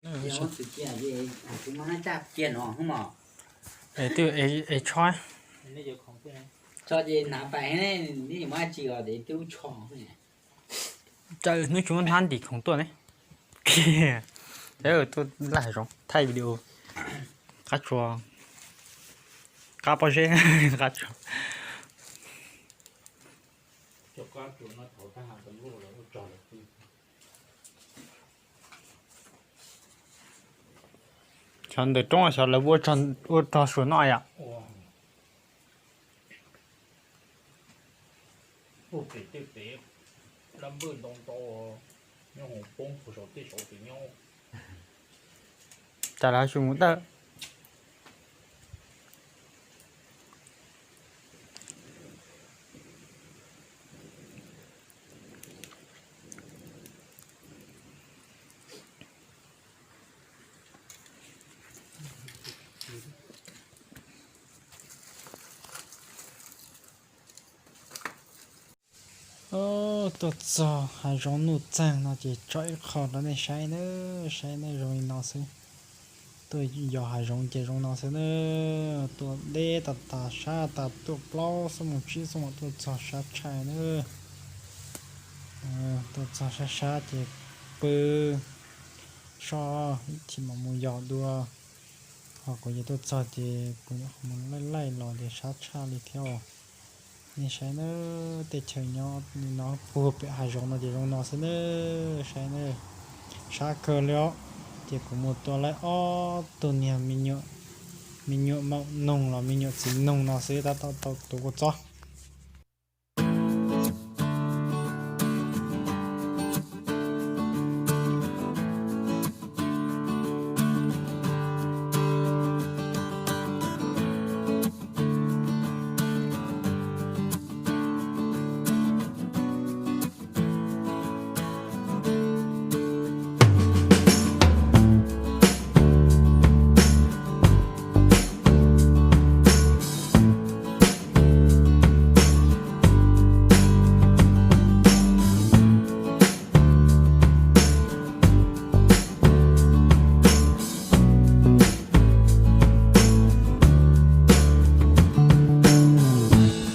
Tsis muaj txim cia, tsis muaj hnav caj cia no hwb mos. Es twb es tsho, tsho ces hnav pais ne, neb muaj dab tsi os, twb tsho. Cas hnub tsis muaj hnab ntim khoom tuaj ne. Tuaj laj hav zoov thaij video. Qab tsuas, qab pob zeb, qab tsuas. Xyov ntawm roob xyov lawv ua rog suav noj yom. Cas lawv tsis mus tawm. Tuaj txog hav zoov nuj txeeg no ces tso ib qho rau nej saib nawb, saib nawb, zoo li no xwb. Tuaj yos hav zoov ces zoo no xwb nawb, tuaj deb tas tas sab tas tuaj plaub xuab moos tsib xuab moos tuaj txog sab tshaj nawb. Tuaj txog sab sab ces pw so ib chim mam mus yos dua. Ho kuv ces tuaj txog ces kuv nyuam qhuav mus laij laij los ces sab tshaj li thiab os. Nej saib nawb, teb chaws nyob li no puag pem hav zoov no ces zoo no xwb nawb, saib nawb, sab kawg li os. Ces kuv mus tua lawv ob tug niag me nyuam maum noog los me nyuam txiv noog no xwb tab tom tau tuav kua txob.